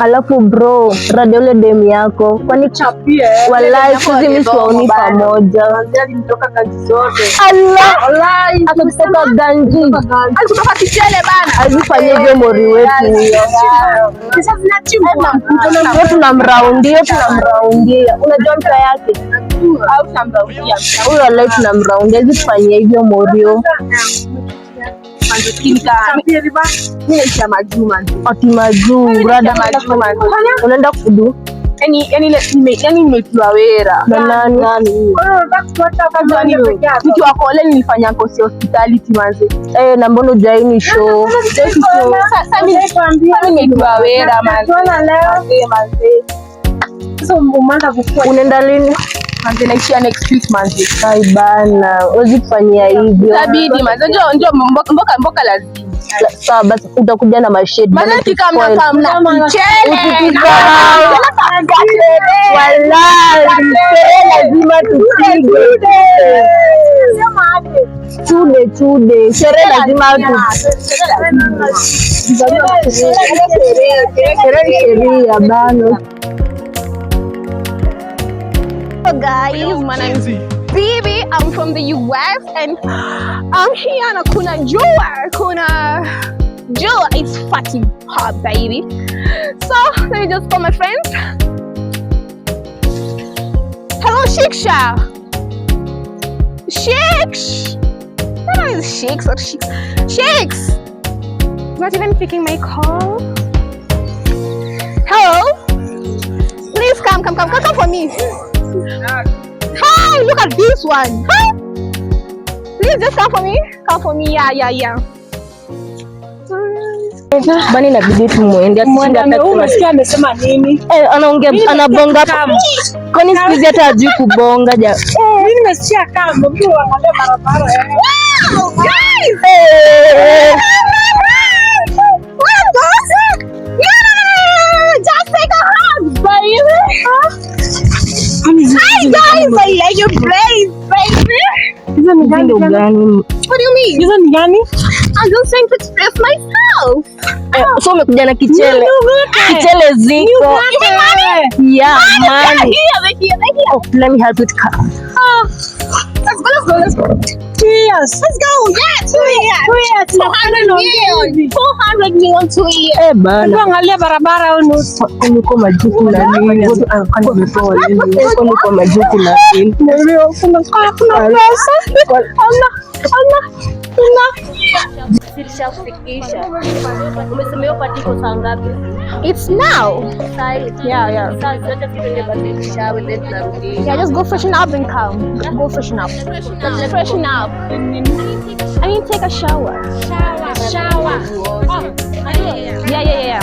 Alafu bro, rada ule demu yako. Kwani Chapie. Wallahi siku mimi siwaoni pamoja. Alinitoka kazi zote. Allah! Wallahi. Akikutoka ganji. Alikutoka kichele bana. Azifanye hivyo mori wetu huyo. Pesa zinachimbwa. Huyo tunamraundia, tunamraundia. Unajua mta yake? Au tunamraundia. Huyo wallahi tunamraundia, azifanyie hivyo morio. Mimi naisha majuu manzi. Ati majuu, rada Majuu manzi. Unaenda kudu Yaani nimetiwa wera. na nani? Nikiwa kole nilifanya kosi ya hospitality manzi. Eh, na mbona hujaini show? Sasa mimi nimetiwa wera manzi. Manzi. Sasa umeanza kukua. Unaenda lini? Manzi naishia next week manzi. Ai bana, huwezi kufanyia hivyo. Itabidi manzi. Ndio mboka mboka lazima. Sawa basi utakuja na mashade. Maana kikamna kamna kichele. Usitusahau. Wallahi, sherehe lazima tupige. Chude chude, sherehe lazima tu. Sherehe ni sheria bana. Hello guys, my name is Bibi. I'm from the US and I'm here na kuna jua, kuna jua. It's fucking hot, baby. So let me just call my friends. Hello, Shiksha. Shiksh. I don't know if it's Shakes or Shikes. Shakes. Not even picking my call. Hello. Please come, come, come, come, come for me. Hi, look at this one. Hi. Please just come for me. Come for me. Yeah, yeah, yeah. Bani inabidi tumuende atushinda hata kusema. Umesikia amesema nini? Eh, anaongea anabonga hapa. Kwani siku hizi hata hajui kubonga ja. Mimi nimesikia kama mtu angalia barabara. Wow, guys! Eh. What are those? No, no, no, no, no, no. Just take a hug, baby. Hi, guys. I like your place, baby. Hizo ni gani? Ndio gani? What do you mean? Hizo ni gani? I'm just trying to express myself. Eh, so umekuja na kichele. Kichele ziko. You mean money? Yeah, They're money. here, they're here, they're here. Oh, let me help you to cut. Let's go, let's go, let's go. Cheers. Let's go. Yeah, 2 years. Cheers. 400 million. 400 million, 2 years. Eh, bana. Angalia barabara au nusu. Kwani uko majuu kuna nini? Kwani uko majuu kuna nini? Kuna pesa. Umesema hiyo party iko saa ngapi? It's now. Yeah, yeah. Saa zote tuende basi tushawe then tunarudi. Yeah, just go freshen up and come. Go freshen up. Freshen up. I need to take a shower. Shower. Yeah, yeah, yeah.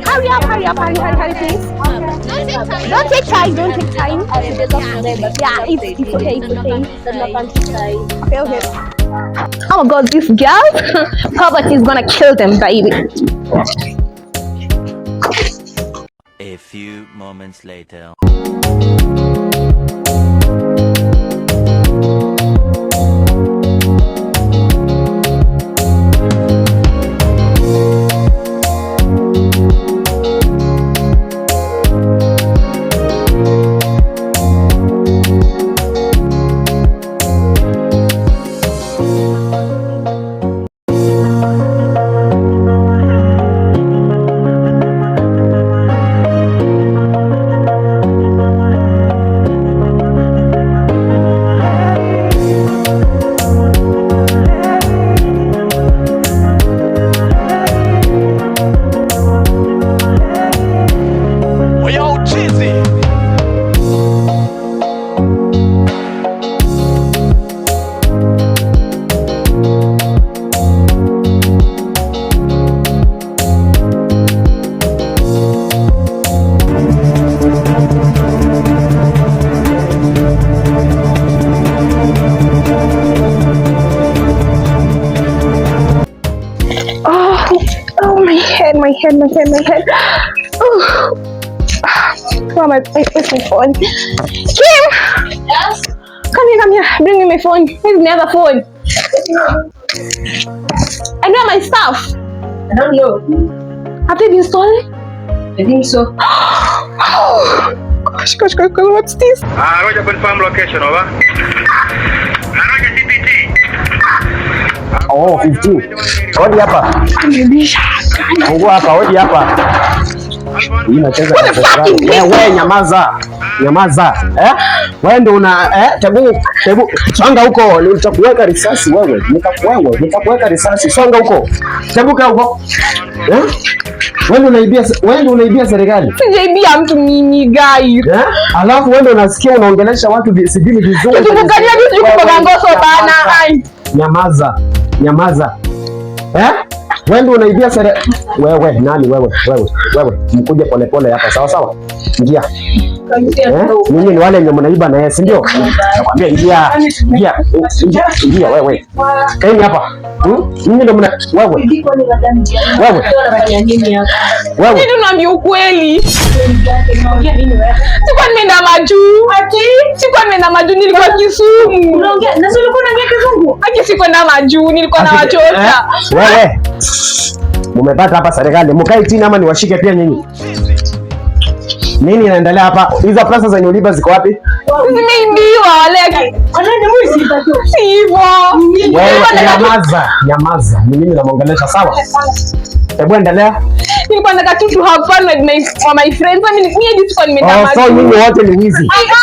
Hurry up, hurry up, hurry, hurry, hurry, please. Don't take time, don't take time. Yeah, it's okay, it's okay. Okay, okay. Oh my god, these girls, poverty is gonna kill them, baby. A few moments later. Yo, Chizzy. Oh, oh, my head, my head, my head, my head. Oh. Where my, where's my phone? Kim! Yes? Come here, come here. Bring me my phone. Where's my other phone? And where are my stuff? I don't know. Have they been stolen? I think so. Gosh, gosh, gosh, gosh, what's this? Ah, Roger, confirm location, over. Ah, Roger, CPT. Oh, 15. Hodi hapa. Fungua hapa, hodi hapa. Hii inacheza na serikali. Wewe nyamaza. Nyamaza. Eh? Wewe ndio una tebu tebu songa huko, nitakuweka risasi wewe. Nitakuweka risasi. Songa huko. Tebu kaa huko. Eh? Wewe ndio unaibia serikali. Sijaibia mtu mimi, guy. Eh? Alafu wewe ndio unasikia unaongelesha watu sijui vizuri. Kizungu gani hadi sijui kuboga ngoso bana. Ai. Nyamaza. Nyamaza. Eh? Wewe ndio unaibia sere. Wewe nani wewe? Wewe. Wewe mkuje polepole hapa sawa sawa? Ingia. Eh? Ninyi ni wale wenye mnaiba na yeye, si ndio? Nakwambia ingia. Ingia. Ingia. Ingia wewe. Kaeni hapa. Hmm? Ninyi ndio mna wewe. Wewe. Wewe. Mimi tunaambia ukweli. Sikuwa nimeenda majuu. Sikuwa nimeenda majuu, nilikuwa Kisumu. Unaongea na sio ulikuwa unaongea Kizungu? Aki sikuenda majuu, nilikuwa na wachota. Eh? Wewe. Mumepata hapa serikali. Mkae chini ama niwashike pia nyinyi. Nini inaendelea hapa? Hizo pesa zenye uliba ziko wapi? Zimeibiwa wale. Si hivyo. Wewe nyamaza, nyamaza. Ni mimi namwongelesha sawa? Hebu endelea. Nilikuwa nataka tu to have fun with my friends. Mimi hadi sikuwa nimeenda Oh, so majuu. nyinyi wote ni wizi. Akia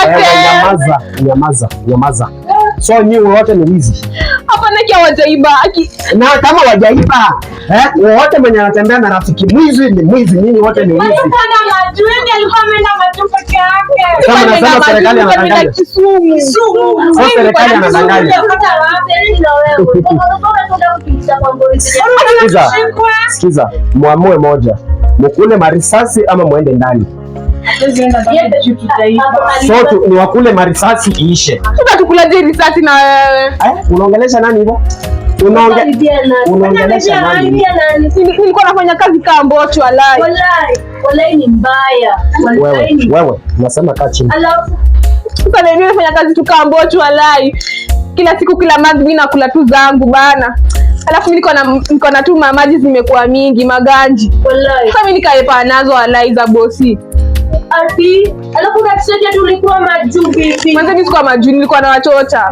Wewe wote. nyamaza, nyamaza, nyamaza. So nyinyi wote ni wizi. Hapana, kia hawajaiba. Aki Na kama wajaiba, eh, wote mwenye anatembea na rafiki mwizi ni mwizi, nyinyi wote ni wizi. Kama sikuwa nimeenda nasema majuu, serikali nilikuwa nimeenda anadanganya. Kisumu. So serikali anadanganya. Sikiza, sikiza, muamue moja, mukule marisasi ama muende ndani. So ni wakule marisasi iishe. Sasa tukulaje risasi na wewe? Eh, unaongelesha nani hivyo? Unaongelesha nani? Nilikuwa nafanya kazi kama mbocho walai. Walai ni mbaya. Wewe, Walai ni wewe, nasema kaa chini. alafu Sasa mimi nafanya kazi tu kama mbocho walai. Kila siku kila month mimi nakula tu zangu bana. Alafu mimi niko na tu maji zimekuwa mingi maganji. Walai. Sasa mimi nikaepa nazo walai za bosi. Ati alafu unatusaidia tulikuwa majuu bibi. Mwanzo mimi sikuwa majuu, nilikuwa na wachota.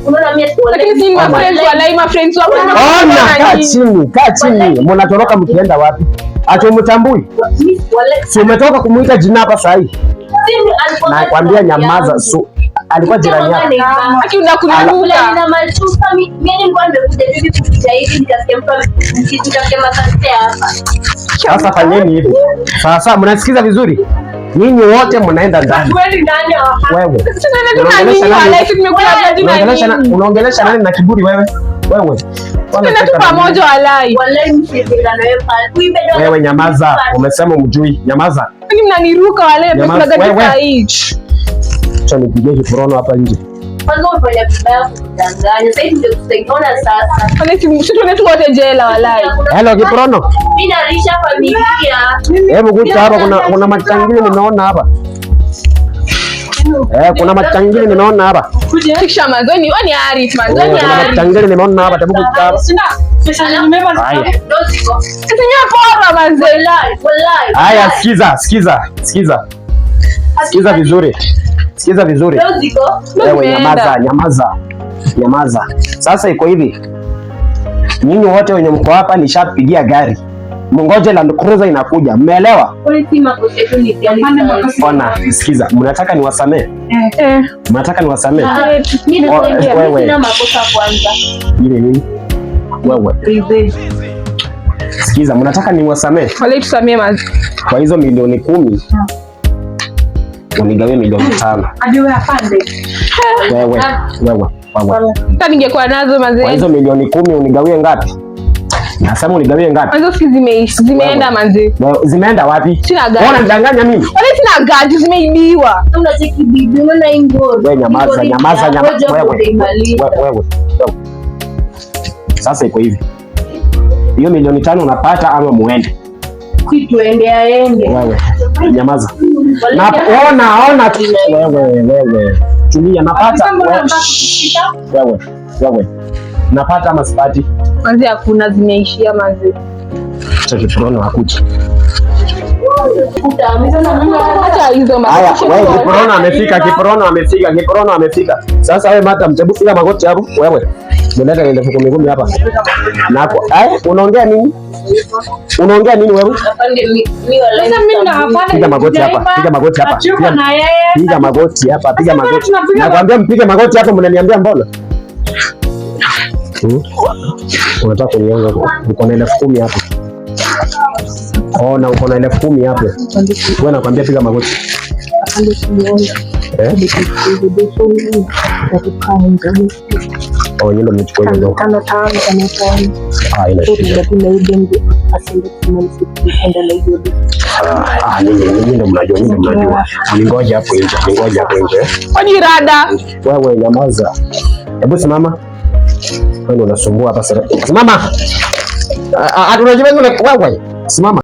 Unaona mimi Lakini si ma friends walai, ma friends wangu. Ona, kaa chini, kaa chini. Mnatoroka mkienda wapi? Ati umtambui? Si umetoka kumuita jina hapa saa hii? Nakwambia nyamaza. So, alikuwa jirani yako. Aki unakunuka. Na machupa mimi nilikuwa nimekuja hivi kupita hivi nikasikia mtu nikasikia masante hapa. Sasa fanyeni hivi. Sasa mnasikiza vizuri? Nyinyi wote mnaenda ndani. Wewe. Tunaenda tu na nini walai, tumekula gaji na nini? Unaongelesha nani na kiburi wewe? Wewe. Tunaenda tu pamoja walai. Walai msipenda na wewe pale. Wewe nyamaza. Umesema umjui. Nyamaza. Yaani mnaniruka walai, Nyamaza. mmekula gaji Wewe. saa hii. Acha nipigie kiforono hapa nje. Kwanza umefanya vibaya kudanganya. Sasa hivi ndio tusaidiana sasa. Walai, si tuende tu wote jela walai. Hello Kiprono. Mimi nalisha familia. Hebu kuja hapa kuna machangili nimeona hapa. Eh, kuna machangili nimeona hapa. Kisha mazoni, wani Arif, mazoni Eh, kuna Arif. machangili nimeona hapa, hebu kuja hapa. Haya. Sisi pora manze. Walai, walai. Haya, sikiza, sikiza, sikiza. Sikiza vizuri. Sikiza vizuri. Leo ziko. Wewe Zimeenda. nyamaza, nyamaza. Nyamaza. Sasa iko hivi. Nyinyi wote wenye mko hapa nishapigia gari. Mungoje Land Cruiser inakuja. Mmeelewa? Kwani si makosa yetu ni gani? Ona, sikiza. Mnataka niwasamee? Eh. Mnataka niwasamee? Mimi Oh, nasema wewe. mimi sina makosa kwanza. Ile nini? Wewe. Sikiza, mnataka niwasamee? Walai tusamee manze. Kwa hizo milioni 10 unigawie milioni 5. Wewe, wewe, wewe. Hata ningekuwa nazo Kwa manze. hizo milioni 10 unigawie ngapi? Nasema unigawie ngapi? Manze siku zimeenda manze. Wewe, zimeenda wapi? Sina gari. Wewe unanidanganya mimi? Walai sina gari, zimeibiwa. Unacheki bibi, unaona hii ngori. Wewe nyamaza, Ngori nyamaza, ya nyamaza. ngoja Wewe, utaimaliza. wewe, wewe. Sasa iko hivi. Hiyo milioni 5 unapata ama muende? Si tuende aende. Wewe, nyamaza. Na ona ona tu wewe wewe. Tulia napata. Wewe, shh. Wewe, wewe. Napata ama sipati? Manze hakuna, zimeishia manze. Acha Kiprono akuje. Acha hizo. Haya, wewe Kiprono amefika, Kiprono amefika, Kiprono amefika. Sasa wewe madam, hebu piga magoti hapo wewe. Mleta 10,000 hapa. Na kwa, eh, unaongea nini? Unaongea nini wewe? Sasa mimi na hapana. Piga magoti hapa, piga magoti hapa. Hatuko na yeye. Piga magoti hapa, piga Sasa magoti. tunapiga. Nakwambia mpige magoti hapa, mnaniambia mbona? Unataka kunionga? Uko na 10,000 hapo. Oh, na uko na 10,000 hapo. Wewe nakwambia piga magoti. Eh? Oh, nyinyi ndio mmechukua hiyo. Tano tano tano tano. Ah, ina shida. Ah, nyinyi ndio mnajua, nyinyi ndio mnajua. Ningoje hapo nje, ningoje hapo nje. Kwani rada? Wewe nyamaza. Hebu simama. Wewe ndio unasumbua hapa sasa. Simama. Ah, ah, unajua wewe, simama.